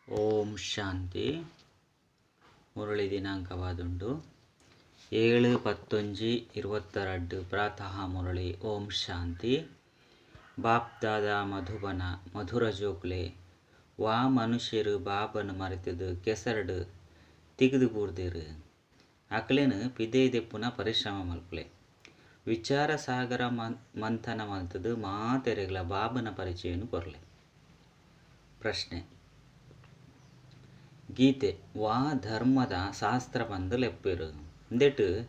ಓಂ ಶಾಂತಿ. ಮುರಳಿ ದಿನಾಂಕವಾದುಂಡು 7-11-22. ಪ್ರಾತಃ ಮುರಳಿ. ಓಂ ಶಾಂತಿ. ಬಾಪ್ದಾದ ಮಧುಬನ ಮಧುರ ಜೋಕ್ಲೆ, ವಾ ಮನುಷ್ಯರು ಬಾಬನ ಮರೆತದು ಕೆಸರ್ಡ್ ತಿಗದು ಬೂರ್ದೆರ್. ಅಕ್ಲೆನ್ ಪಿದೈ ದೆಪ್ಪುನ ಪರಿಶ್ರಮ ಮಲ್ಪುಲೆ. ವಿಚಾರ ಸಾಗರ ಮಂಥನ ಮಲ್ತುದು ಮಾತೆರೆಗ್ಲ ಬಾಬನ ಪರಿಚಯನ್ ಕೊರ್ಲೆ. ಪ್ರಶ್ನೆ: ಗೀತೆ ವಾ ಧರ್ಮದ ಶಾಸ್ತ್ರ ಪಂದ್ ಲೆಪ್ಪುವೆರ್? ಇಂದೆಟ್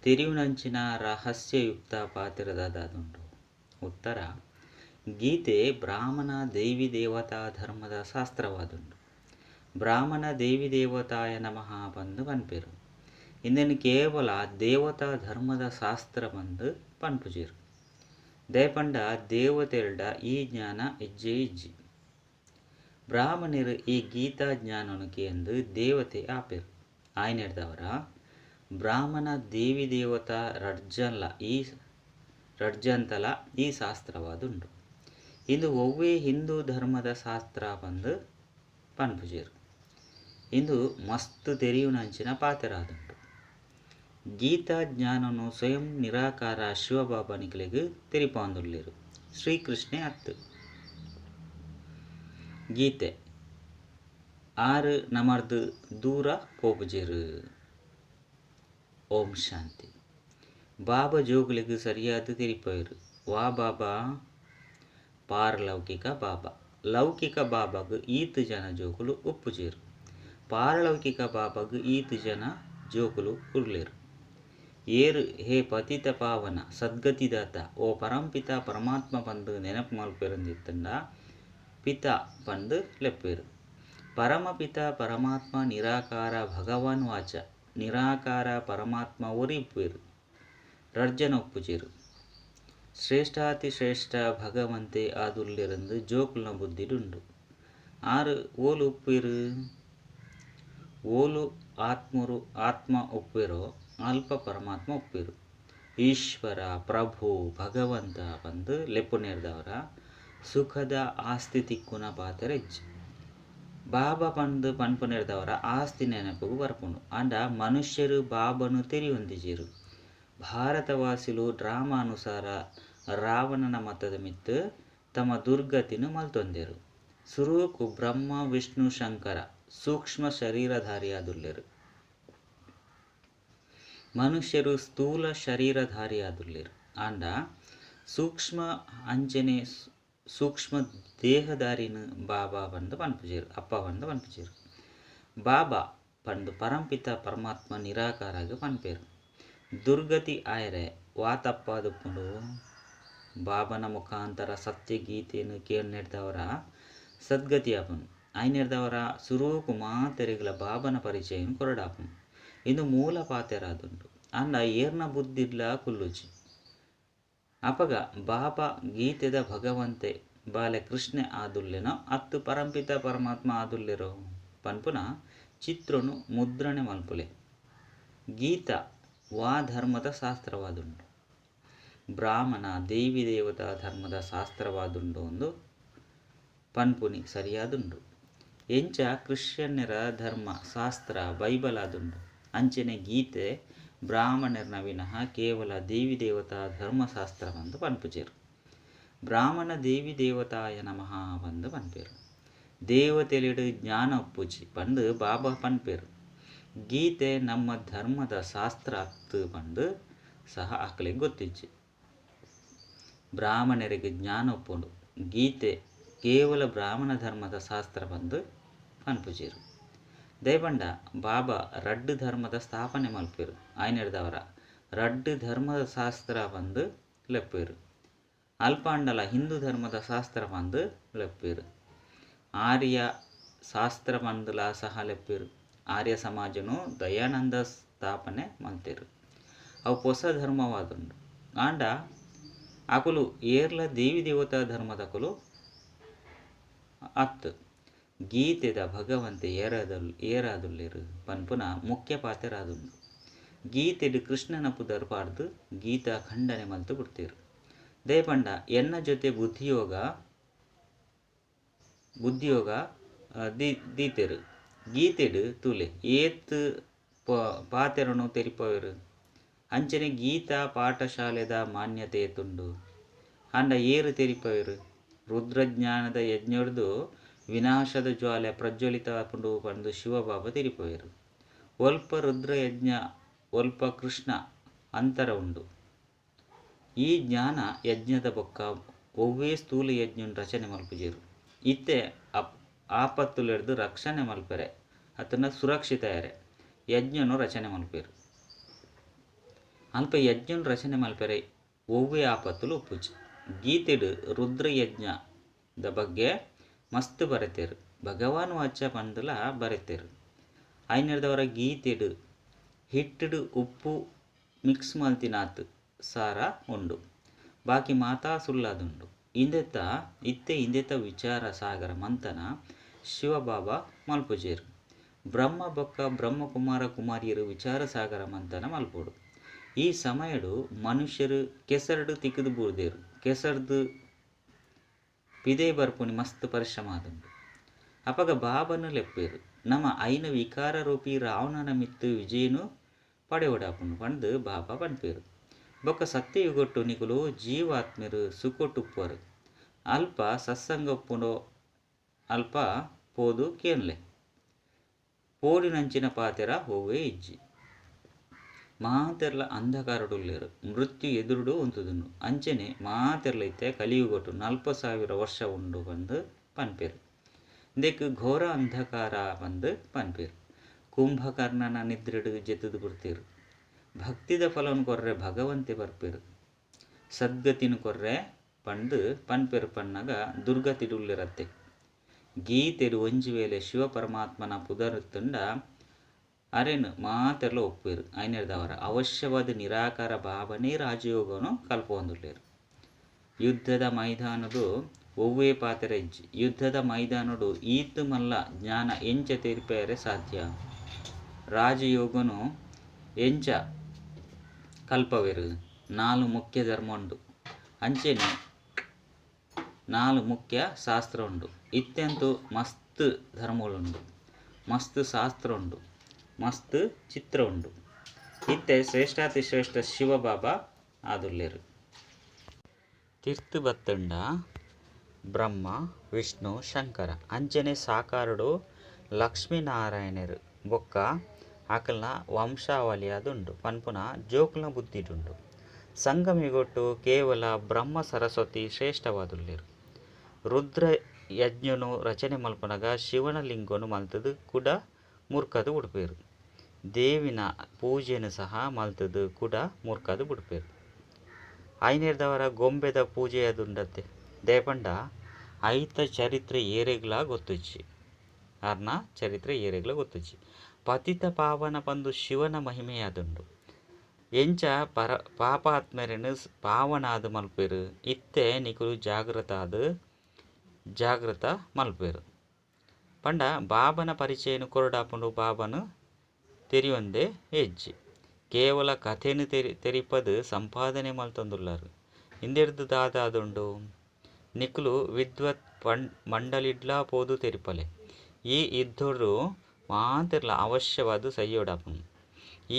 ತೆರಿಯುನಂಚಿನ ರಹಸ್ಯಯುಕ್ತ ಪಾತೆರ ದಾದಾದುಂಡು? ಉತ್ತರ: ಗೀತೆ ಬ್ರಾಹ್ಮಣ ದೇವಿ ದೇವತಾ ಧರ್ಮದ ಶಾಸ್ತ್ರವಾದುಂಡು. ಬ್ರಾಹ್ಮಣ ದೇವಿ ದೇವತಾಯ ನಮಃ ಪಂದ್ ಪನ್ಪೆರ್. ಇಂದೆನ್ ಕೇವಲ ದೇವತಾ ಧರ್ಮದ ಶಾಸ್ತ್ರ ಪಂದ್ ಪನ್ಪುಜೆರ್. ದಾಯೆ ಪಂಡ ದೇವತೆಲ್ಡ ಈ ಜ್ಞಾನ ಇಜ್ಜೇ ಇಜ್ಜಿ. ಬ್ರಾಹ್ಮಣೆರ್ ಈ ಗೀತಾ ಜ್ಞಾನೊನು ಕೇಂದ್ ದೇವತೆ ಆಪೆರ್. ಆಯಿನೆಡ್ದಾವರ ಬ್ರಾಹ್ಮಣ ದೇವಿ ದೇವತಾ ರಡ್ಜನ್ತಲ ಈ ಶಾಸ್ತ್ರವಾದುಂಡು. ಇಂದು ಒವ್ವೇ ಹಿಂದೂ ಧರ್ಮದ ಶಾಸ್ತ್ರ ಪಂದ್ ಪನ್ಪುಜೆರ್. ಇಂದು ಮಸ್ತ್ ತೆರಿಯುನಂಚಿನ ಪಾತೆರ ಆದುಂಡು. ಗೀತಾ ಜ್ಞಾನೊನು ಸ್ವಯಂ ನಿರಾಕಾರ ಶಿವಬಾಬಾ ನಿಕಲೆಗ್ ತೆರಿಪಾವೊಂದುಲ್ಲೆರ್. ಶ್ರೀಕೃಷ್ಣೆ ಅತ್ತ್. ಗೀತೆ ಆರ್ ನಮರ್ದ್ ದೂರ ಪೋಪುಜೆರ್. ಓಂ ಶಾಂತಿ. ಬಾಬಾ ಜೋಕುಲೆಗ್ ಸರಿಯಾದ್ ತೆರಿಪಾವೆರ್. ವಾ ಬಾಬಾ? ಪಾರಲೌಕಿಕ ಬಾಬಾ. ಲೌಕಿಕ ಬಾಬಾಗ್ ಈತ್ ಜನ ಜೋಕುಲು ಉಪ್ಪುಜೆರ್. ಪಾರಲೌಕಿಕ ಬಾಬಾಗ್ ಈತ್ ಜನ ಜೋಕುಲು ಉಲ್ಲೆರ್. ಏರ್ ಹೇ ಪತಿತ ಪಾವನ ಸದ್ಗತಿದಾತ ಓ ಪರಂಪಿತ ಪರಮಾತ್ಮ ಪಂದ್ ನೆನಪು ಮಲ್ಪುವೆರಂದಿತ್ತುಂಡ ಪಿತ ಪಂದ್ ಲೆಪ್ಪುವೆರ್. ಪರಮಪಿತ ಪರಮಾತ್ಮ ನಿರಾಕಾರ ಭಗವಾನ್ ವಾಚ ನಿರಾಕಾರ ಪರಮಾತ್ಮ ಒರಿ ಉಪ್ಪುವೆರ್. ರಡ್ಡ್ ಜನ ಉಪ್ಪುಜೆರ್. ಶ್ರೇಷ್ಠಾತಿಶ್ರೇಷ್ಠ ಭಗವಂತೆ ಆದುಲ್ಲೆರಂದ್ ಜೋಕುಲ್ನ ಬುದ್ಧಿಡ್ ಉಂಡು. ಆರ್ ಓಲು ಉಪ್ಪುವೆರ್? ಓಲು ಆತ್ಮ ಉಪ್ಪುವೆರೋ ಅಲ್ಪ ಪರಮಾತ್ಮ ಉಪ್ಪುವೆರ್. ಈಶ್ವರ ಪ್ರಭು ಭಗವಂತ ಪಂದ್ ಲೆಪ್ಪುನೆರ್ದಾವರ ಸುಖದ ಆಸ್ತಿ ತಿಕ್ಕುನ ಪಾತೆರ ಇಜ್ಜಿ. ಬಾಬಾ ಪಂದ್ ಪನ್ಪುನೆರ್ದಾವರ ಆಸ್ತಿ ನೆನಪುಗು ಬರ್ಪುಂಡು. ಆಂಡ ಮನುಷ್ಯರು ಬಾಬನು ತೆರಿಯೊಂದಿಜೆರ್. ಭಾರತವಾಸಿಲು ಡ್ರಾಮಾನುಸಾರ ರಾವಣನ ಮತದ ಮಿತ್ತ್ ತಮ್ಮ ದುರ್ಗತಿನ್ ಮಲ್ತೊಂದೆರ್. ಸುರೂಕು ಬ್ರಹ್ಮ ವಿಷ್ಣು ಶಂಕರ ಸೂಕ್ಷ್ಮ ಶರೀರಧಾರಿಯಾದುಲ್ಲೆರ್. ಮನುಷ್ಯರು ಸ್ಥೂಲ ಶರೀರಧಾರಿಯಾದುಲ್ಲೆರ್. ಆಂಡ ಸೂಕ್ಷ್ಮ ಅಂಚನೆ ಸೂಕ್ಷ್ಮ ದೇಹಧಾರಿನ್ ಬಾಬಾ ಪಂದ್ ಪನ್ಪುಜೆರ್, ಅಪ್ಪ ಪಂದ್ ಪನ್ಪುಜೆರ್. ಬಾಬಾ ಪಂದ್ ಪರಂಪಿತ ಪರಮಾತ್ಮ ನಿರಾಕಾರಗ್ ಪನ್ಪೆರ್. ದುರ್ಗತಿ ಆಯೆರೆ ವಾ ತಪ್ಪಾದುಪ್ಪುಂಡು? ಬಾಬನ ಮುಖಾಂತರ ಸತ್ಯ ಗೀತೆನ್ ಕೇನ್ನೆಡ್ದಾವರ ಸದ್ಗತಿ ಆಪುಂಡು. ಆಯಿನೆಡ್ದಾವರ ಸುರೂಕು ಮಾತೆರೆಗ್ಲ ಬಾಬನ ಪರಿಚಯನ್ ಕೊರಡಾಪುಂಡು. ಇಂದು ಮೂಲ ಪಾತೆರ ಆದುಂಡು. ಆಂಡ ಏರ್ನ ಬುದ್ಧಿಡ್ಲ ಕುಲ್ಲುಜಿ. ಅಪಗ ಬಾಬಾ ಗೀತೆದ ಭಗವಂತೆ ಬಾಲೆ ಕೃಷ್ಣೆ ಆದುಲ್ಲೆನೋ ಅತ್ತು ಪರಂಪಿತ ಪರಮಾತ್ಮ ಆದುಲ್ಲೆರೋ ಪನ್ಪುನ ಚಿತ್ರೊನು ಮುದ್ರಣೆ ಮಲ್ಪುಲೆ. ಗೀತಾ ವಾ ಧರ್ಮದ ಶಾಸ್ತ್ರವಾದುಂಡು? ಬ್ರಾಹ್ಮಣ ದೇವಿ ದೇವತಾ ಧರ್ಮದ ಶಾಸ್ತ್ರವಾದುಂಡು ಅಂದ್ ಪನ್ಪುನಿ ಸರಿಯಾದುಂಡು. ಎಂಚ ಕ್ರಿಶ್ಚಿಯನ್ನೆರ ಧರ್ಮ ಶಾಸ್ತ್ರ ಬೈಬಲ್ ಆದುಂಡು ಅಂಚನೆ ಗೀತೆ ಬ್ರಾಹ್ಮಣೆರ್ನ ವಿನಃ ಕೇವಲ ದೇವಿ ದೇವತಾ ಧರ್ಮಶಾಸ್ತ್ರ ಪಂದ್ ಪನ್ಪುಜೆರ್. ಬ್ರಾಹ್ಮಣ ದೇವಿ ದೇವತಾಯ ನಮಃ ಪಂದ್ ಪನ್ಪೆರ್. ದೇವತೆಲೆಡ್ ಜ್ಞಾನ ಉಪ್ಪುಜಿ ಪಂದ್ ಬಾಬಾ ಪನ್ಪೆರ್. ಗೀತೆ ನಮ್ಮ ಧರ್ಮದ ಶಾಸ್ತ್ರ ಅತ್ತ್ ಪಂದ್ ಸಹ ಅಕ್ಲೆಗ್ ಗೊತ್ತಿಜ್ಜಿ. ಬ್ರಾಹ್ಮಣೆರೆಗ್ ಜ್ಞಾನ ಉಪ್ಪುಂಡು. ಗೀತೆ ಕೇವಲ ಬ್ರಾಹ್ಮಣ ಧರ್ಮದ ಶಾಸ್ತ್ರ ಪಂದ್ ಪನ್ಪುಜೆರ್. ದಾಯೆ ಪಂಡ ಬಾಬಾ ರಡ್ಡ್ ಧರ್ಮದ ಸ್ಥಾಪನೆ ಮಲ್ಪುವೆರ್. ಆಯಿನೆಡ್ದಾವರ ರಡ್ಡ್ ಧರ್ಮದ ಶಾಸ್ತ್ರ ಪಂದ್ ಲೆಪ್ಪುವೆರ್. ಅಲ್ಪಾಂಡಲ ಹಿಂದೂ ಧರ್ಮದ ಶಾಸ್ತ್ರ ಪಂದ್ ಲೆಪ್ಪುವೆರ್. ಆರ್ಯ ಶಾಸ್ತ್ರ ಪಂದ್ಲ ಸಹ ಲೆಪ್ಪುವೆರ್. ಆರ್ಯ ಸಮಾಜನು ದಯಾನಂದ ಸ್ಥಾಪನೆ ಮಲ್ತೆರ್. ಅವು ಪೊಸ ಧರ್ಮವಾದುಂಡು. ಆಂಡ ಅಕುಲು ಏರ್ಲ ದೇವಿ ದೇವತಾ ಧರ್ಮದಕುಲು ಅತ್ತ್. ಗೀತೆದ ಭಗವಂತೆ ಏರಾದುಲ್ಲೆರ್ ಪನ್ಪುನ ಮುಖ್ಯ ಪಾತೆರ ಆದುಂಡು. ಗೀತೆಡ್ ಕೃಷ್ಣನ ಪುದರ್ ಪಾಡ್ದ್ ಗೀತಾ ಖಂಡನೆ ಮಲ್ತ್ ಬುಡ್ತೆರ್. ದಾಯೆ ಪಂಡ ಎನ್ನ ಜೊತೆ ಬುದ್ಧಿಯೋಗ ದೀತೆರು. ಗೀತೆಡು ತೂಲೆ ಏತ್ ಪಾತೆರನು ತೆರಿಪವೆರು. ಅಂಚನೆ ಗೀತಾ ಪಾಠಶಾಲೆದ ಮಾನ್ಯತೆ ಏತುಂಡು. ಆಂಡ ಏರು ತೆರಿಪವೆರು. ರುದ್ರಜ್ಞಾನದ ಯಜ್ಞರ್ದು ವಿನಾಶದ ಜ್ವಾಲೆ ಪ್ರಜ್ವಲಿತ ಆಪುಂಡು ಪಂದು ಶಿವಬಾಬಾ ತೆರಿಪವೆರು. ಒಲ್ಪ ರುದ್ರಯಜ್ಞ ಒಲ್ಪ ಕೃಷ್ಣ ಅಂತರ ಉಂಡು. ಈ ಜ್ಞಾನ ಯಜ್ಞದ ಬೊಕ್ಕ ಒವ್ವೇ ಸ್ಥೂಲ ಯಜ್ಞನ್ ರಚನೆ ಮಲ್ಪುಜೆರು. ಇತ್ತೆ ಆಪತ್ತುಲೆಡ್ದು ರಕ್ಷಣೆ ಮಲ್ಪೆರೆ ಅತ್ತಂಡ ಸುರಕ್ಷಿತ ಎರೆ ಯಜ್ಞನು ರಚನೆ ಮಲ್ಪೆರು. ಅಲ್ಪ ಯಜ್ಞನ್ ರಚನೆ ಮಲ್ಪೆರೆ ಒವ್ವೇ ಆಪತ್ತುಲು ಉಪ್ಪುಜಿ. ಗೀತೆಡು ರುದ್ರಯಜ್ಞದ ಬಗ್ಗೆ ಮಸ್ತ್ ಬರೆತೆರು. ಭಗವಾನ್ ವಾಚ ಪಂದುಲ ಬರೆತೆರು. ಐನೆರ್ದವರ ಗೀತೆಡು ಹಿಟ್ಟುಡು ಉಪ್ಪು ಮಿಕ್ಸ್ ಮಲ್ತಿನಾತ್ ಸಾರ ಉಂಡು. ಬಾಕಿ ಮಾತಾ ಸುಳ್ಳಾದುಂಡು. ಇಂದೆತ ಇತ್ತೆ ಇಂದೆತ ವಿಚಾರ ಸಾಗರ ಮಂಥನ ಶಿವಬಾಬಾ ಮಲ್ಪುಜೆರು. ಬ್ರಹ್ಮ ಬೊಕ್ಕ ಬ್ರಹ್ಮಕುಮಾರ ಕುಮಾರಿಯರು ವಿಚಾರ ಸಾಗರ ಮಂಥನ ಮಲ್ಪೊಡು. ಈ ಸಮಯಡು ಮನುಷ್ಯರು ಕೆಸರ್ಡು ತಿಕ್ಕುದು ಬೂರ್ದೇರು. ಕೆಸರ್ದು ಪಿದೆ ಬರ್ಪುನಿ ಮಸ್ತ್ ಪರಿಶ್ರಮ ಆದುಂಡು. ಅಪಗ ಬಾಬನು ಲೆಪ್ಪೇರು. ನಮ ಐನ ವಿಕಾರ ರೂಪಿ ರಾವಣನ ಮಿತ್ತು ವಿಜಯನು ಪಡೆವಡಾಪುಂಡು ಪಂದು ಬಾಬಾ ಪನ್ಪೇರು. ಬೊಕ್ಕ ಸತ್ಯಯುಗೊಟ್ಟು ನಿಕುಲು ಜೀವಾತ್ಮೆರು ಸುಖೊಟ್ಟುಪ್ಪರು. ಅಲ್ಪ ಸತ್ಸಂಗ ಉಪ್ಪುಂಡೋ ಅಲ್ಪ ಪೋದು ಕೇನ್ಲೆ. ಪೋಡಿನಂಚಿನ ಪಾತೆರ ಒವ್ವೇ ಇಜ್ಜಿ. ಮಾತೆರ್ಲ ಅಂಧಕಾರಡುಲ್ಲೆರು. ಮೃತ್ಯು ಎದುರುಡು ಉಂತುದುಂಡು. ಅಂಚನೆ ಮಾತೆರ್ಲ ಇತ್ತೆ ಕಲಿಯುಗೊಟ್ಟು 40,000 ವರ್ಷ ಉಂಡು ಪಂದು ಪನ್ಪೇರು. ಇಂದೆಕ್ ಘೋರ ಅಂಧಕಾರ ಪಂದು ಪನ್ಪೇರು. ಕುಂಭಕರ್ಣನ ನಿದ್ರೆಡು ಜೆತ್ತುದು ಬುಡ್ತೇರು. ಭಕ್ತಿದ ಫಲವನ್ನು ಕೊರ್ರೆ ಭಗವಂತೆ ಬರ್ಪೇರು. ಸದ್ಗತಿನ ಕೊರ್ರೆ ಪಂದು ಪನ್ಪೇರು ಪನ್ನಗ ದುರ್ಗತಿಡುಲ್ಲೆರತ್ತೆ. ಗೀತೆಡು ಒಂಜಿ ವೇಳೆ ಶಿವ ಪರಮಾತ್ಮನ ಪುದರುತ್ತುಂಡ ಅರೆನ್ ಮಾತೆರ್ಲ ಒಪ್ಪುವೆರು. ಐನೆರ್ದವರ ಅವಶ್ಯವಾದ ನಿರಾಕಾರ ಬಾಬನೇ ರಾಜಯೋಗನು ಕಲ್ಪೊಂದುಲ್ಲೆರು. ಯುದ್ಧದ ಮೈದಾನಡು ಒವ್ವೇ ಪಾತೆರ ಇಜ್ಜಿ. ಯುದ್ಧದ ಮೈದಾನಡು ಈತ್ ಮಲ್ಲ ಜ್ಞಾನ ಎಂಚ ತೆರಿಪೆರೆ ಸಾಧ್ಯ. ರಾಜಯೋಗನು ಎಂಚ ಕಲ್ಪವೆರು. 4 ಮುಖ್ಯ ಧರ್ಮ ಉಂಡು. ಅಂಚನೆ 4 ಮುಖ್ಯ ಶಾಸ್ತ್ರ ಉಂಡು. ಇತ್ಯಂತು ಮಸ್ತ್ ಧರ್ಮಗಳು ಮಸ್ತ್ ಶಾಸ್ತ್ರ ಉಂಡು, ಮಸ್ತ್ ಚಿತ್ರ ಉಂಡು. ಇತ್ತೆ ಶ್ರೇಷ್ಠಾತಿ ಶ್ರೇಷ್ಠ ಶಿವಬಾಬಾ ಆದುಲ್ಲೆರು. ತೀರ್ಥ ಬತ್ತಂಡ ಬ್ರಹ್ಮ ವಿಷ್ಣು ಶಂಕರ ಅಂಚನೆ ಸಾಕಾರುಡು ಲಕ್ಷ್ಮೀನಾರಾಯಣರು ಬೊಕ್ಕ ಅಕಲ್ನ ವಂಶಾವಳಿಯಾದುಂಡು ಪನ್ಪುನ ಜೋಕುಲ್ನ ಬುದ್ಧಿಡುಂಡು. ಸಂಗಮಿಗೊಟ್ಟು ಕೇವಲ ಬ್ರಹ್ಮ ಸರಸ್ವತಿ ಶ್ರೇಷ್ಠವಾದುಲ್ಲೆರು. ರುದ್ರ ಯಜ್ಞನು ರಚನೆ ಮಲ್ಪನಗ ಶಿವನ ಲಿಂಗನು ಮಲ್ತದು ಕುಡ ಮುರ್ಕದು ಉಡ್ಪೇರು. ದೇವಿನ ಪೂಜೆನು ಸಹ ಮಲ್ತದು ಕುಡ ಮುರ್ಕದು ಬುಡ್ಪೇರು. ಐನೇರ್ದವರ ಗೊಂಬೆದ ಪೂಜೆಯದುಂಡತೆ ದೇಪಂಡ ಐತ ಚರಿತ್ರೆ ಏರೆಗ್ಲ ಗೊತ್ತುಜ್ಜಿ. ಅರ್ನ ಚರಿತ್ರೆ ಏರೆಗ್ಲ ಗೊತ್ತುಜ್ಜಿ. ಪತಿತ ಪಾವನ ಪಂದು ಶಿವನ ಮಹಿಮೆಯಾದುಂಡು. ಎಂಚ ಪರ ಪಾಪಾತ್ಮರೆನು ಪಾವನಾದ ಮಲ್ಪೇರು. ಇತ್ತೆ ನಿಕುಲು ಜಾಗೃತ ಆದ ಜಾಗೃತ ಮಲ್ಪೇರು. ಪಂಡ ಬಾಬನ ಪರಿಚಯನು ಕೊರಡಾಪುಂಡು ಬಾಬನು ತೆರಿಯೊಂದೇ ಹೆಜ್ಜೆ. ಕೇವಲ ಕಥೆನು ತೆರಿಪದು ಸಂಪಾದನೆ ಮಲ್ತೊಂದುಲ್ಲಾರು. ಇಂದೆರ್ದು ದಾದಾದುಂಡು. ನಿಕುಲು ವಿದ್ವತ್ ಮಂಡಲಿಡ್ಲಾ ಪೋದು ತೆರಿಪಲೆ. ಈ ಯುದ್ಧಡು ಮಾತೆರ್ಲ ಅವಶ್ಯವಾದ ಸೈಯೋಡಾಪುಂಡು.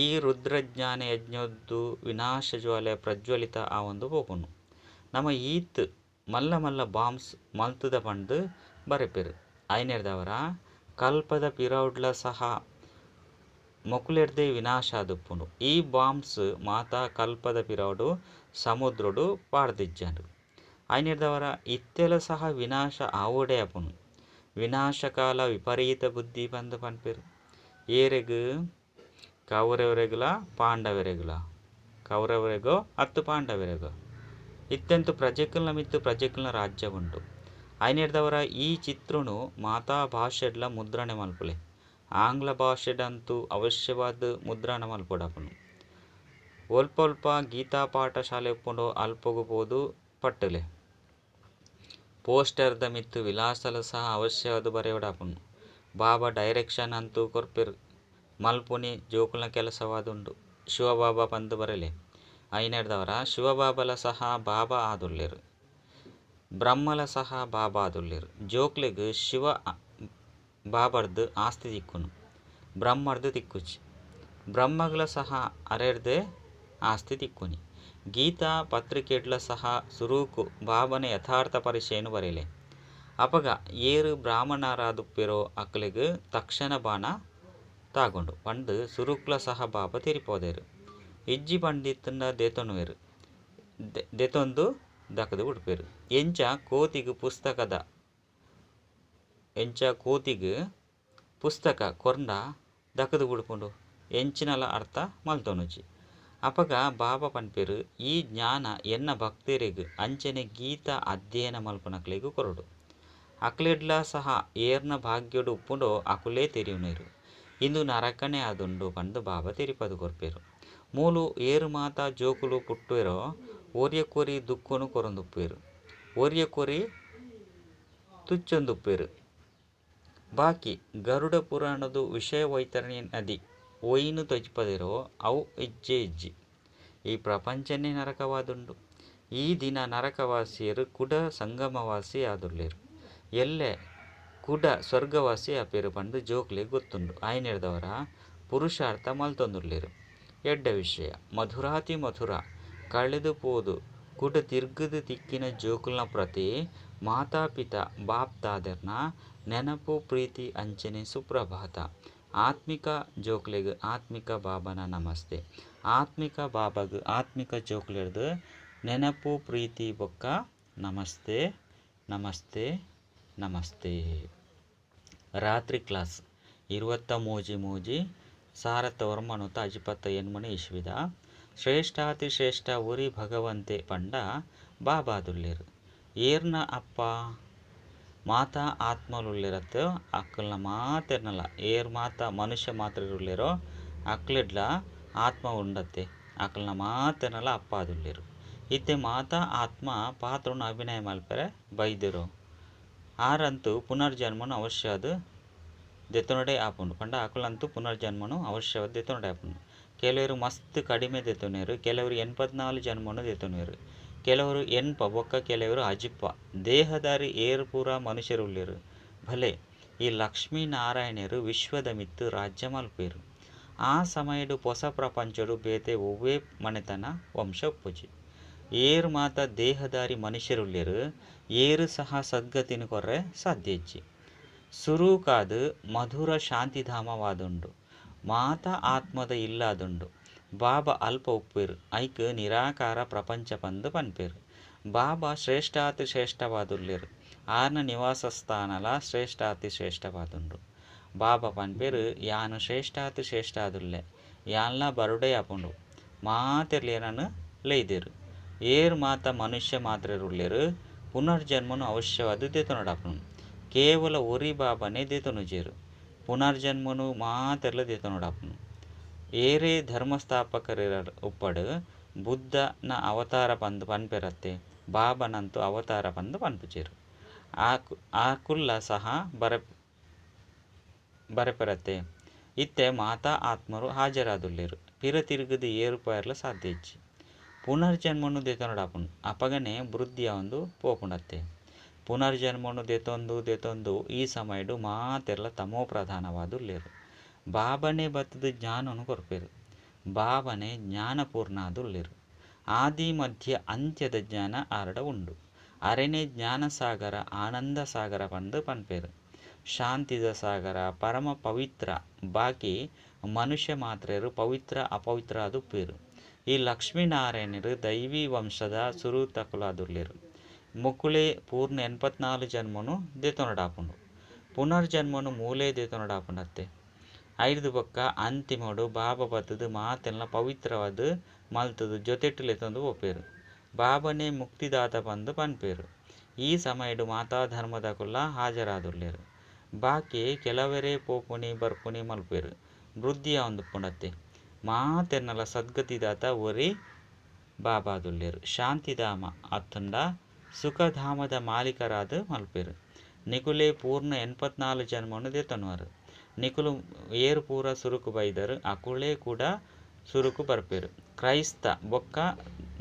ಈ ರುದ್ರಜ್ಞಾನ ಯಜ್ಞದ್ದು ವಿನಾಶ ಜ್ವಾಲೆ ಪ್ರಜ್ವಲಿತ ಆವೊಂದು ಪೋಪುಂಡು. ನಮ ಈತ್ ಮಲ್ಲ ಮಲ್ಲ ಬಾಂಬ್ಸ್ ಮಲ್ತದ ಪಂದು ಬರೆಪೆರು. ಐನೆರ್ದವರ ಕಲ್ಪದ ಪಿರೌಡ್ಲ ಸಹ ಮೊಕುಲೆರ್ದೇ ವಿನಾಶ ಆದುಪ್ಪುಂಡು. ಈ ಬಾಂಬ್ಸ್ ಮಾತಾ ಕಲ್ಪದ ಪಿರೌಡು ಸಮುದ್ರಡು ಪಾಡ್ದಿಜ್ಜಂಡು. ಐನೆರ್ದವರ ಇತ್ತೆಲ ಸಹ ವಿನಾಶ ಆವೋಡೆ ಆಪುಂಡು. ವಿನಾಶಕಾಲ ವಿಪರೀತ ಬುದ್ಧಿ ಪಂದು ಪನ್ಪೆರು. ಏರೆಗ್ ಕೌರವರೆಗುಲ ಪಾಂಡವರೆಗುಲ ಕೌರವರೆಗೋ ಅತ್ತು ಪಾಂಡವರೆಗೋ ಇತ್ತೆಂತು ಪ್ರಜೆಕುಲ್ನ ಮಿತ್ತು ಪ್ರಜೆಕುಲ್ನ ರಾಜ್ಯ ಉಂಡು. ಐನೆರ್ದವರ ಈ ಚಿತ್ರನು ಮಾತಾ ಭಾಷೆಡ್ಲ ಮುದ್ರಣೆ ಮಲ್ಪುಲೆ. ಆಂಗ್ಲ ಭಾಷೆಡಂತೂ ಅವಶ್ಯವಾದ ಮುದ್ರಣ ಮಲ್ಪೊಡಾಪುಂಡು. ಒಲ್ಪ ಒಲ್ಪ ಗೀತಾ ಪಾಠಶಾಲೆ ಉಪ್ಪುಂಡು ಅಲ್ಪೊಗು ಪೋದು ಪಟ್ಟುಲೆ. ಪೋಸ್ಟರ್ದ ಮಿತ್ತು ವಿಳಾಸಲ ಸಹ ಅವಶ್ಯವಾದ ಬರೆಯೊಡಾಪುಂಡು. ಬಾಬಾ ಡೈರೆಕ್ಷನ್ ಅಂತೂ ಕೊರ್ಪೆರು. ಮಲ್ಪುನಿ ಜೋಕುಲ್ನ ಕೆಲಸವಾದುಂಡು. ಶಿವಬಾಬಾ ಪಂದು ಬರೆಲೆ. ಐನೆರ್ದವರ ಶಿವಬಾಬಲ ಸಹ ಬಾಬಾ ಆದುಲ್ಲೆರು. ಬ್ರಹ್ಮಲ ಸಹ ಬಾಬಾ ಆದುಲ್ಲೆರು. ಜೋಕ್ಲೆಗ್ ಶಿವ ಬಾಬರ್ದ್ ಆಸ್ತಿ ತಿಕ್ಕುನು. ಬ್ರಹ್ಮರ್ದ್ ತಿಕ್ಕುಜಿ. ಬ್ರಹ್ಮಗ್ಲ ಸಹ ಅರೆರ್ದೇ ಆಸ್ತಿ ತಿಕ್ಕುನಿ. ಗೀತಾ ಪತ್ರಿಕೆಡ್ಲ ಸಹ ಸುರುಕು ಬಾಬನ ಯಥಾರ್ಥ ಪರಿಚಯನ್ ಬರೆಲೆ. ಅಪಗ ಏರ್ ಬ್ರಾಹ್ಮಣರಾದುಪ್ಪೆರೋ ಅಕ್ಲೆಗ್ ತಕ್ಷಣ ಬಾಣ ತಾಗುಂಡು ಪಂದ್ ಸುರುಕ್ಲ ಸಹ ಬಾಬಾ ತೆರಿಪಾದೆರ್. ಇಜ್ಜಿ ಪಂದಿತ್ತುಂಡ ದೆತೊನುವೆರ್ ದೆತೊಂದು ದಕುದು ಬುಡ್ಪೆರ್. ಎಂಚ ಕೋತಿಗ್ ಪುಸ್ತಕದ ಎಂಚ ಕೋತಿಗ್ ಪುಸ್ತಕ ಕೊರ್ಂಡ ದಕುದು ಬುಡ್ಪುಂಡು ಎಂಚಿನಲ ಅರ್ಥ ಮಲ್ತೊನುಜಿ. ಅಪಗ ಬಾಬಾ ಪನ್ಪೆರ್ ಈ ಜ್ಞಾನ ಎನ್ನ ಭಕ್ತೆರೆಗ್ ಅಂಚನೆ ಗೀತಾ ಅಧ್ಯಯನ ಮಲ್ಪುನಕ್ಲೆಗ್ ಕೊರೊಡು. ಅಕ್ಲೆಡ್ಲ ಸಹ ಏರ್ನ ಭಾಗ್ಯಡ್ ಉಪ್ಪುಂಡೋ ಅಕುಲೇ ತೆರಿಯುನೆರ್. ಇಂದು ನರಕನೇ ಆದುಂಡು ಪಂದ್ ಬಾಬಾ ತೆರಿಪಾದ್ ಕೊರ್ಪೆರ್. ಮೂಲು ಏರ್ ಮಾತ ಜೋಕುಲು ಪುಟ್ಟುವೆರೋ ಒರಿಯಕ್ಕೊರಿ ದುಃಖೊನು ಕೊರೊಂದುಪ್ಪುವೆರ್. ಒರಿಯಕ್ಕೊರಿ ತುಚ್ಚೊಂದುಪ್ಪುವೆರ್. ಬಾಕಿ ಗರುಡ ಪುರಾಣದ ವಿಷಯ ವೈತರಣಿ ನದಿ ಒಯಿನ್ ತೊಜಿಪದೆರೋ ಅವು ಇಜ್ಜೇ ಇಜ್ಜಿ. ಈ ಪ್ರಪಂಚನೇ ನರಕವಾದುಂಡು. ಈ ದಿನ ನರಕವಾಸಿಯೆರ್ ಕುಡ ಸಂಗಮವಾಸಿ ಆದುಲ್ಲೆರ್. ಎಲ್ಲೆ ಕುಡ ಸ್ವರ್ಗವಾಸಿ ಆಪೆರ್ ಪಂದ್ ಜೋಕ್ಲೆಗ್ ಗೊತ್ತುಂಡು. ಆಯಿನೆಡ್ದಾವರ ಪುರುಷಾರ್ಥ ಮಲ್ತೊಂದುಲ್ಲೆರ್. ಎಡ್ಡೆ ವಿಷಯ. ಮಧುರಾತಿ ಮಧುರ ಕಳೆದು ಪೋದು ಕುಡ ತಿರ್ಗ್ ದ್ ತಿಕ್ಕಿನ ಜೋಕುಲ್ನ ಪ್ರತಿ ಮಾತಾಪಿತ ಬಾಪ್ದಾದೆರ್ನ ನೆನಪು ಪ್ರೀತಿ ಅಂಚನೆ ಸುಪ್ರಭಾತ. ಆತ್ಮಿಕ ಜೋಕ್ಲೆಗ್ ಆತ್ಮಿಕ ಬಾಬನ ನಮಸ್ತೆ. ಆತ್ಮಿಕ ಬಾಬಗ್ ಆತ್ಮಿಕ ಜೋಕ್ಲೆರ್ದ್ ನೆನಪು ಪ್ರೀತಿ ಬೊಕ್ಕ ನಮಸ್ತೆ ನಮಸ್ತೆ ನಮಸ್ತೆ. ರಾತ್ರಿ ಕ್ಲಾಸ್ ಇರುವತ್ತ ಮೂಜಿ ಮೂಜಿ ಸಾರತ್ತ ಒರ್ಂಬನೂತ ಅಜಿಪತ್ತ ಎಣ್ಮನೇ ಇಸ್ವಿದ ಶ್ರೇಷ್ಠಾತಿ ಶ್ರೇಷ್ಠ ಒರಿ ಭಗವಂತೆ ಪಂಡ ಬಾಬಾದುಲ್ಲೆರ್. ಏರ್ನ ಅಪ್ಪ? ಮಾತಾ ಆತ್ಮಲುಲ್ಲೆರತ್ತ ಅಕಲ್ನ ಮಾತೆರ್ನಲ ಏರ್ ಮಾತ ಮನುಷ್ಯ ಮಾತ್ರೆರುಲ್ಲೆರೋ ಅಕ್ಲೆಡ್ಲ ಆತ್ಮ ಉಂಡತ್ತೆ ಅಕಲ್ನ ಮಾತೆರ್ನಲ ಅಪ್ಪ ಆದುಲ್ಲೆರ್. ಇತ್ತೆ ಮಾತಾ ಆತ್ಮ ಪಾತ್ರೊನು ಅಭಿನಯ ಮಲ್ಪೆರೆ ಬೈದೆರೋ ಆರಂತೂ ಪುನರ್ಜನ್ಮನು ಅವಶ್ಯವಾದ್ ದೆತೊನೊಡೇ ಆಪುಂಡು ಪಂಡ ಅಕುಲಂತೂ ಪುನರ್ಜನ್ಮನು ಅವಶ್ಯವಾದ್ ದೆತೊನೊಡೇ ಆಪುಂಡು. ಕೆಲವೆರ್ ಮಸ್ತ್ ಕಡಿಮೆ ದೆತೊನುವೆರ್. ಕೆಲವೆರ್ ಎನ್ಪತ್ನಾಲ್ ಜನ್ಮನು ದೆತೊನುವೆರ್. ಕೆಲವರು ಎನ್ಪ ಬೊಕ್ಕ ಕೆಲವೆರ್ ಅಜಿಪ. ದೇಹದಾರಿ ಏರ್ ಪೂರ ಮನುಷ್ಯರು ಉಲ್ಲೆರ್ ಭಲೆ ಈ ಲಕ್ಷ್ಮೀ ನಾರಾಯಣೆರ್ ವಿಶ್ವದ ಮಿತ್ತ್ ರಾಜ್ಯ ಮಲ್ಪುವೆರ್. ಆ ಸಮಯಡ್ ಪೊಸ ಪ್ರಪಂಚೊಡು ಬೇತೆ ಒವ್ವೇ ಮನೆತನ ವಂಶ ಉಪ್ಪುಜಿ. ಏರ್ ಮಾತ ದೇಹದಾರಿ ಮನುಷ್ಯರುಲ್ಲೆರ್ ಏರ್ ಸಹ ಸದ್ಗತಿನ್ ಕೊರ್ರೆ ಸಾಧ್ಯ ಇಜ್ಜಿ. ಸುರುಕಾದ್ ಮಧುರ ಶಾಂತಿಧಾಮವಾದುಂಡು. ಮಾತ ಆತ್ಮದ ಇಲ್ಲಾದುಂಡು. ಬಾಬಾ ಅಲ್ಪ ಉಪ್ಪುವೆರ್. ಐಕ್ ನಿರಾಕಾರ ಪ್ರಪಂಚ ಪಂದ್ ಪನ್ಪೆರ್. ಬಾಬಾ ಶ್ರೇಷ್ಠಾತಿ ಶ್ರೇಷ್ಠವಾದುಲ್ಲೆರ್. ಆರ್ನ ನಿವಾಸ ಸ್ಥಾನಲ ಶ್ರೇಷ್ಠಾತಿ ಶ್ರೇಷ್ಠವಾದುಂಡು. ಬಾಬಾ ಪನ್ಪೆರ್ ಯಾನ್ ಶ್ರೇಷ್ಠಾತಿ ಶ್ರೇಷ್ಠ ಆದುಲ್ಲೆ. ಯಾನ್ಲ ಬರೊಡೇ ಆಪುಂಡು. ಮಾತೆರ್ಲ ಎನನ್ ಲೆಯ್ದೆರ್. ಏರ್ ಮಾತ ಮನುಷ್ಯ ಮಾತ್ರೆರುಲ್ಲೆರ್ ಪುನರ್ಜನ್ಮನು ಅವಶ್ಯವಾದ್ ದೆತೊನೊಡಾಪುಂಡು. ಕೇವಲ ಒರಿ ಬಾಬಾನೇ ದೆತೊನುಜೆರ್. ಪುನರ್ಜನ್ಮನು ಮಾತೆರ್ಲ ದೆತೊನೊಡಾಪುಂಡು. ಏರೇ ಧರ್ಮಸ್ಥಾಪಕರ್ ಉಪ್ಪಡ್ ಬುದ್ಧನ ಅವತಾರ ಪಂದ್ ಪನ್ಪೆರತ್ತೆ ಬಾಬನಂತೂ ಅವತಾರ ಪಂದ್ ಪನ್ಪುಜೆರ್. ಆಕುಲ್ಲ ಸಹ ಬರೆಪೆರತ್ತೆ. ಇತ್ತೆ ಮಾತಾ ಆತ್ಮರು ಹಾಜರಾದುಲ್ಲೆರ್. ಪಿರ ತಿರುಗುದು ಏರ್ ಪೋಯೆರ್ಲ ಸಾಧ್ಯ ಇಜ್ಜಿ. ಪುನರ್ಜನ್ಮನು ದೆತೊನೊಡಾಪುಂಡು. ಅಪಗನೆ ವೃದ್ಧಿ ಆವೊಂದು ಪೋಪುಂಡತ್ತೆ. ಪುನರ್ಜನ್ಮನು ದೆತೊಂದು ದೆತೊಂದು ಈ ಸಮಯಡ್ ಮಾತೆರ್ಲ ತಮೋ ಪ್ರಧಾನವಾದುಲ್ಲೆರ್. ಬಾಬನೇ ಬತ್ತುದು ಜ್ಞಾನೊನು ಕೊರ್ಪೆರ್. ಬಾಬನೇ ಜ್ಞಾನಪೂರ್ಣ ಆದುಲ್ಲೆರ್. ಆದಿ ಮಧ್ಯ ಅಂತ್ಯದ ಜ್ಞಾನ ಆರ್ಡ ಉಂಡು. ಅರೆನೇ ಜ್ಞಾನ ಸಾಗರ ಆನಂದ ಸಾಗರ ಪಂದ್ ಪನ್ಪೆರ್. ಶಾಂತಿದ ಸಾಗರ ಪರಮ ಪವಿತ್ರ ಬಾಕಿ ಮನುಷ್ಯ ಮಾತ್ರೆರು ಪವಿತ್ರ ಅಪವಿತ್ರ ಆದುಪ್ಪುವೆರ್. ಈ ಲಕ್ಷ್ಮೀ ನಾರಾಯಣೆರ್ ದೈವಿ ವಂಶದ ಸುರುತಕುಲಾದುಲ್ಲೆರ್. ಮೊಕುಲೇ ಪೂರ್ಣ ಎನ್ಪತ್ನಾಲ್ ಜನ್ಮನು ದೆತೊನೊಡಾಪುಂಡು. ಪುನರ್ಜನ್ಮನು ಮೂಲೇ ದೆತೊನೊಡಾಪುಂಡತ್ತೆ. ಐರ್ದ್ ಬೊಕ್ಕ ಅಂತಿಮೊಡು ಬಾಬಾ ಬತ್ತುದು ಮಾತೆನ್ಲ ಪವಿತ್ರವಾದ್ ಮಲ್ತುದು ಜೊತೆಟ್ ಲೆತೊಂದು ಪೋಪೆರ್. ಬಾಬನೇ ಮುಕ್ತಿದಾತ ಪಂದ್ ಪನ್ಪೆರ್. ಈ ಸಮಯಡ್ ಮಾತಾ ಧರ್ಮದಕುಲ್ಲ ಹಾಜರಾದುಲ್ಲೆರ್. ಬಾಕಿ ಕೆಲವೆರೇ ಪೋಪುನಿ ಬರ್ಪುನಿ ಮಲ್ಪುವೆರ್. ವೃದ್ಧಿ ಆವೊಂದುಪ್ಪುಂಡತ್ತೆ. ಮಾತೆರ್ನಲ ಸದ್ಗತಿದಾತ ಒರಿ ಬಾಬಾದುಲ್ಲೆರ್. ಶಾಂತಿಧಾಮ ಅತ್ತುಂಡ ಸುಖಧಾಮದ ಮಾಲೀಕರಾದ್ ಮಲ್ಪುವೆರ್. ನಿಕುಲೇ ಪೂರ್ಣ ಎನ್ಪತ್ನಾಲ್ ಜನ್ಮನು ದೆತೊನುವರ್. ನಿಕುಲು ಏರ್ ಪೂರ ಸುರುಕು ಬೈದರ್ ಅಕುಲೇ ಕೂಡ ಸುರುಕು ಬರ್ಪೆರ್. ಕ್ರೈಸ್ತ ಬೊಕ್ಕ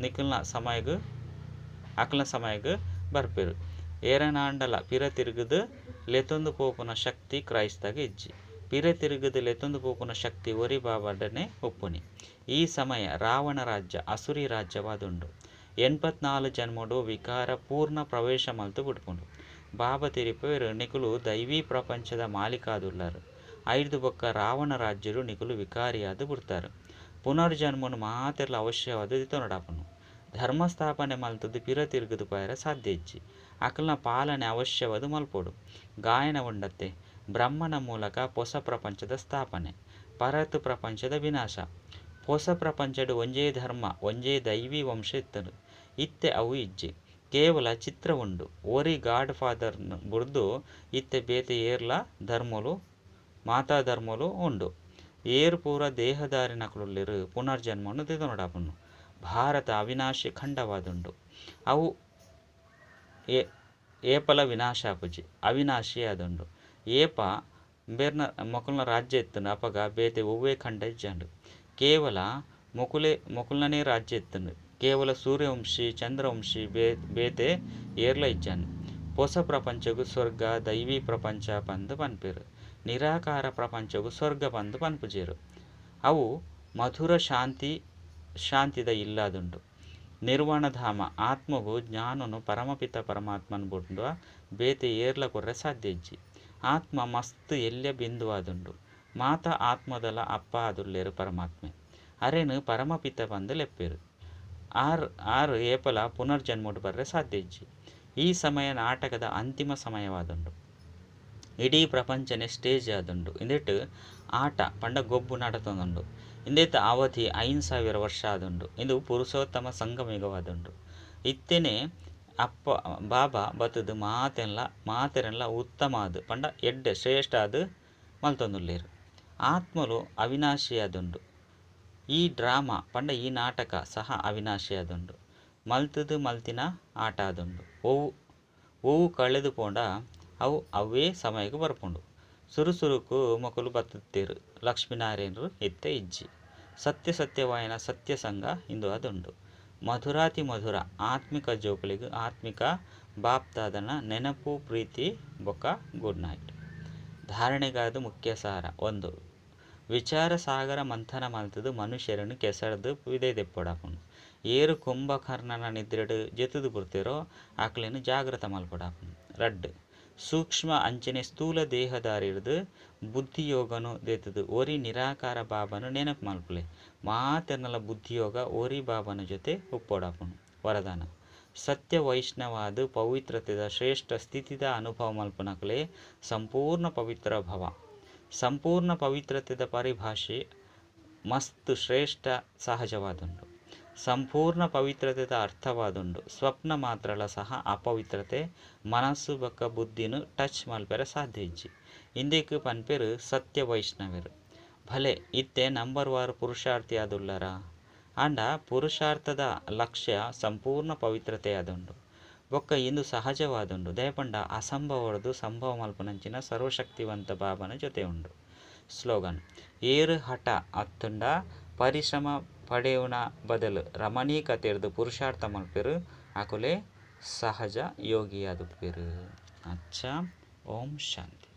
ನಿಕಲ್ನ ಸಮಯಗ್ ಅಕಲ್ನ ಸಮಯಗ್ ಬರ್ಪೆರ್. ಏರನಾಂಡಲ ಪಿರ ತಿರುಗುದು ಲೆತೊಂದು ಪೋಪುನ ಶಕ್ತಿ ಕ್ರೈಸ್ತಗ್ ಇಜ್ಜಿ. ಪಿರ ತಿರುಗುದು ಲೆತೊಂದು ಪೋಪುನ ಶಕ್ತಿ ಒರಿ ಬಾಬಾಡನೆ ಉಪ್ಪುನಿ. ಈ ಸಮಯ ರಾವಣ ರಾಜ್ಯ, ಅಸುರಿ ರಾಜ್ಯವಾದುಂಡು. 84 ಜನ್ಮೊಡು ವಿಕಾರ ಪೂರ್ಣ ಪ್ರವೇಶ ಮಲ್ತ್ ಬುಡ್ಪುಂಡು. ಬಾಬಾ ತೆರಿಪುವೆರ್ ನಿಕುಲು ದೈವಿ ಪ್ರಪಂಚದ ಮಾಲೀಕಾದುಲ್ಲರ್. ಐಡ್ದ್ ಬೊಕ್ಕ ರಾವಣ ರಾಜ್ಯಡು ನಿಕುಲು ವಿಕಾರಿಯಾದ್ ಬುಡ್ತರ್. ಪುನರ್ಜನ್ಮೊನು ಮಾತೆರ್ಲಾ ಅವಶ್ಯವಾದ್ ದೆತೊನೊಡಾಪುಂಡು. ಧರ್ಮ ಸ್ಥಾಪನೆ ಮಲ್ತ್ದ್ ಪಿರ ತಿರ್ಗ್ದ್ ಪೋಯೆರೆ ಸಾಧ್ಯ ಇಜ್ಜಿ. ಅಕಲ್ನ ಪಾಲನೆ ಅವಶ್ಯವಾದ್ ಮಲ್ಪೊಡು. ಗಾಯನ ಉಂಡತ್ತೆ ಬ್ರಹ್ಮನ ಮೂಲಕ ಪೊಸ ಪ್ರಪಂಚದ ಸ್ಥಾಪನೆ. ಪರತ್ ಪ್ರಪಂಚದ ವಿನಾಶ. ಪೊಸ ಪ್ರಪಂಚಡ್ ಒಂಜೇ ಧರ್ಮ, ಒಂಜೇ ದೈವಿ ವಂಶ ಇತ್ತ್ಂಡ್. ಇತ್ತೆ ಅವು ಇಜ್ಜಿ. ಕೇವಲ ಚಿತ್ರ ಉಂಡು. ಒರಿ ಗಾಡ್ ಫಾದರ್ ನ್ ಬುಡ್ದು ಇತ್ತೆ ಬೇತೆ ಏರ್ಲಾ ಧರ್ಮೊಲು ಮಾತಾ ಧರ್ಮೊಲು ಉಂಡು. ಏರ್ ಪೂರ ದೇಹಧಾರಿನಕುಲುಲ್ಲೆರ್ ಪುನರ್ಜನ್ಮೊನು ದೆತೊನೊಡಾಪುಂಡು. ಭಾರತ ಅವಿನಾಶಿ ಖಂಡವಾದುಂಡು. ಅವು ಏಪಲ ವಿನಾಶ ಆಪುಜಿ. ಅವಿನಾಶಿ ಆದುಂಡು. ಏಪ ಇಂಬೆರ್ನ ಮೊಕಲ್ನ ರಾಜ್ಯ ಇತ್ತ್ಂಡ್ ಅಪಗ ಬೇತೆ ಒವ್ವೇ ಖಂಡ ಇಜ್ಜಾಂಡ್. ಕೇವಲ ಮೊಕುಲೆ ಮೊಕಲ್ನನೇ ರಾಜ್ಯ ಇತ್ತ್ಂಡ್. ಕೇವಲ ಸೂರ್ಯವಂಶಿ ಚಂದ್ರವಂಶಿ ಬೇತೆ ಏರ್ಲ ಇಜ್ಜಾಂಡ್. ಪೊಸ ಪ್ರಪಂಚಗ್ ಸ್ವರ್ಗ ದೈವಿ ಪ್ರಪಂಚ ಪಂದ್ ಪನ್ಪೆರ್. ನಿರಾಕಾರ ಪ್ರಪಂಚಗ್ ಸ್ವರ್ಗ ಪಂದ್ ಪನ್ಪುಜೆರ್. ಅವು ಮಧುರ ಶಾಂತಿ ಶಾಂತಿದ ಇಲ್ಲಾದುಂಡು. ನಿರ್ವಾಣಧಾಮ ಆತ್ಮಗು ಜ್ಞಾನನು ಪರಮಪಿತ ಪರಮಾತ್ಮನ್ ಬುಡ್ಂಡ ಬೇತೆ ಏರ್ಲ ಕೊರ್ರೆ ಸಾಧ್ಯ ಇಜ್ಜಿ. ಆತ್ಮ ಮಸ್ತ್ ಎಲ್ಯ ಬಿಂದುವಾದುಂಡು. ಮಾತ ಆತ್ಮದಲ ಅಪ್ಪ ಆದುಲ್ಲೆರ್ ಪರಮಾತ್ಮೆ. ಅರೆನ್ ಪರಮಪಿತ ಪಂದ್ ಲೆಪ್ಪೆರ್. ಆರ್ ಆರ್ ಏಪಲ ಪುನರ್ಜನ್ಮೊಡು ಬರ್ರೆ ಸಾಧ್ಯ ಇಜ್ಜಿ. ಈ ಸಮಯ ನಾಟಕದ ಅಂತಿಮ ಸಮಯವಾದುಂಡು. ಇಡೀ ಪ್ರಪಂಚನೆ ಸ್ಟೇಜ್ ಆದುಂಡು. ಇಂದೆಟ್ ಆಟ ಪಂಡ ಗೊಬ್ಬು ನಡತೊಂದುಂಡು. ಇಂದೆತ ಅವಧಿ 5000 ವರ್ಷ ಆದುಂಡು. ಇಂದು ಪುರುಷೋತ್ತಮ ಸಂಗಮಯುಗವಾದುಂಡು. ಇತ್ತೆನೆ ಅಪ್ಪ ಬಾಬಾ ಬತ್ತುದು ಮಾತೆನ್ಲ ಮಾತೆರೆನ್ಲ ಉತ್ತಮ ಆದ್ ಪಂಡ ಎಡ್ಡೆ ಶ್ರೇಷ್ಠ ಆದ್ ಮಲ್ತೊಂದುಲ್ಲೆರ್. ಆತ್ಮಲು ಅವಿನಾಶಿಯಾದುಂಡು. ಈ ಡ್ರಾಮಾ ಪಂಡ ಈ ನಾಟಕ ಸಹ ಅವಿನಾಶಿಯಾದುಂಡು. ಮಲ್ತುದು ಮಲ್ತಿನ ಆಟ ಆದುಂಡು. ಒವು ಒವು ಕಳೆದು ಪೋಂಡ ಅವು ಅವ್ವೇ ಸಮಯಗ್ ಬರ್ಪುಂಡು. ಸುರು ಸುರುಕು ಮೊಕುಲು ಬತ್ತುತ್ತೆರ್. ಲಕ್ಷ್ಮೀನಾರಾಯಣರು ಇತ್ತೆ ಇಜ್ಜಿ. ಸತ್ಯ ಸತ್ಯವಾಯಿನ ಸತ್ಯ ಸಂಘ ಇಂದು ಆದುಂಡು. ಮಧುರಾತಿ ಮಧುರ ಆತ್ಮಿಕ ಜೋಕುಲೆಗ್ ಆತ್ಮಿಕ ಬಾಪ್ತಾದನ ನೆನಪು ಪ್ರೀತಿ ಬೊಕ ಗುಡ್ ನೈಟ್. ಧಾರಣೆಗಾದ್ ಮುಖ್ಯ ಸಾರ 1. ವಿಚಾರ ಸಾಗರ ಮಂಥನ ಮಲ್ತುದು ಮನುಷ್ಯರೆನ್ ಕೆಸರ್ದ್ ಪಿದಯಿ ದೆಪ್ಪೊಡಾಪುಂಡು. ಏರ್ ಕುಂಭಕರ್ಣನ ನಿದ್ರೆಡ್ ಜೆತ್ತುದು ಬುಡ್ತೆರೋ ಅಕ್ಲೆನ್ ಜಾಗೃತ ಮಲ್ಪೊಡಾಪುಂಡು. 2. ಸೂಕ್ಷ್ಮ ಅಂಚನೆ ಸ್ಥೂಲ ದೇಹದಾರಿರ್ದ್ ಬುದ್ಧಿಯೋಗನು ದೆತ್ತುದು ಒರಿ ನಿರಾಕಾರ ಬಾಬಾನು ನೆನಪು ಮಲ್ಪುಲೆ. ಮಾತೆರ್ನಲ ಬುದ್ಧಿಯೋಗ ಒರಿ ಬಾಬಾನ ಜೊತೆ ಉಪ್ಪೊಡಾಪುಂಡು. ವರದಾನ. ಸತ್ಯ ವೈಷ್ಣವಾದ ಪವಿತ್ರತೆದ ಶ್ರೇಷ್ಠ ಸ್ಥಿತಿದ ಅನುಭವ ಮಲ್ಪುನಕಲೆ ಸಂಪೂರ್ಣ ಪವಿತ್ರ ಭವ. ಸಂಪೂರ್ಣ ಪವಿತ್ರತೆದ ಪರಿಭಾಷೆ ಮಸ್ತ್ ಶ್ರೇಷ್ಠ ಸಹಜವಾದುಂಡು. ಸಂಪೂರ್ಣ ಪವಿತ್ರತೆದ ಅರ್ಥವಾದುಂಡು. ಸ್ವಪ್ನ ಮಾತ್ರಲ ಸಹ ಅಪವಿತ್ರತೆ ಮನಸ್ಸು ಬೊಕ್ಕ ಬುದ್ಧಿನು ಟಚ್ ಮಲ್ಪೆರೆ ಸಾಧ್ಯ ಇಜ್ಜಿ. ಇಂದೆಕ್ ಪನ್ಪೆರ್ ಸತ್ಯ ವೈಷ್ಣವೆರ್. ಭಲೆ ಇತ್ತೆ ನಂಬರ್ ವಾರ್ ಪುರುಷಾರ್ಥಿ ಆದುಲ್ಲರ. ಆಂಡ ಪುರುಷಾರ್ಥದ ಲಕ್ಷ್ಯ ಸಂಪೂರ್ಣ ಪವಿತ್ರತೆಯಾದುಂಡು. ಬೊಕ್ಕ ಇಂದು ಸಹಜವಾದುಂಡು. ದಯಪಂಡ ಅಸಂಭವರ್ದು ಸಂಭವ ಮಲ್ಪುನಂಚಿನ ಸರ್ವಶಕ್ತಿವಂತ ಬಾಬಾನ ಜೊತೆ ಉಂಡು. ಸ್ಲೋಗನ್. ಏರ್ ಹಠ ಅತ್ತುಂಡ ಪರಿಶ್ರಮ ಪಡೆಯುವ ಬದಲು ರಮಣೀಕತೆರ್ದು ಪುರುಷಾರ್ಥ ಮಲ್ಪೆರು ಅಕುಲೆ ಸಹಜ ಯೋಗಿಯಾದುಪ್ಪೆರು. ಅಚ್ಚಾ ಓಂ ಶಾಂತಿ.